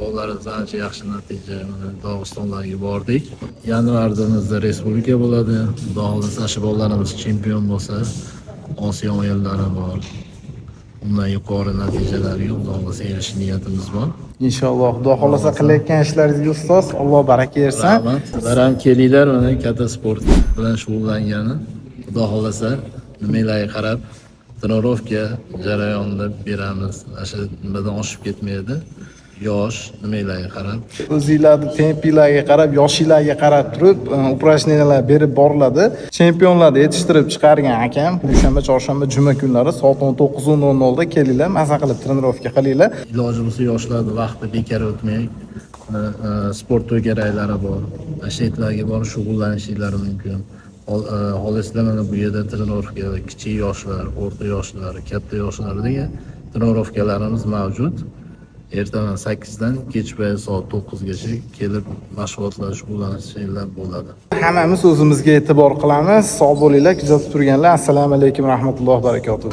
Bolalarimiz ancha yaxshi natija, mana Dog'istonlarga bordik. Yanvarda bizda respublika bo'ladi. Xudo xohlasa, shu bolalarimiz chempion bo'lsa, Osiyo o'yinlari bor. Undan yuqori natijalarga, Xudo xohlasa, erishish niyatimiz bor. Inshaalloh, Xudo xohlasa, qilayotgan ishlaringizga, ustoz, Alloh baraka bersin. Rahmat. Sizlar ham kelinglar, mana katta sport bilan shug'ullangani. Xudo xohlasa, nimalarga qarab тренировка jarayonida beramiz. Ana shu nimadan oshib ketmaydi. Yosh, nimalarga qarab. O'zinglarni tempinglarga qarab, yoshinglarga qarab turib, упражнения lar berib boriladi. Chempionlarni yetishtirib chiqargan akam dushanba, chorshanba, juma kunlari soat 19:00 da kelinglar, maza qilib тренировка qilinglar. Iloji bo'lsa, yoshlarni vaqti bekor o'tmay, sport to'garaklari bor. Ana shu yerlarga borib shug'ullanishlari mumkin. Xohlasanglar, mana bu yerda тренировка kichik yoshlar, o'rta yoshlar, katta yoshlar degan тренировка larimiz mavjud. Ertaman 8dan kech payt soat 9gacha kelib mashg'ulotlar, shug'ullanishlar bo'ladi. Hammamiz o'zimizga e'tibor qilamiz. Sog' bo'linglar, kuzatib turganlar. Assalomu alaykum rahmatullohi barakatuh.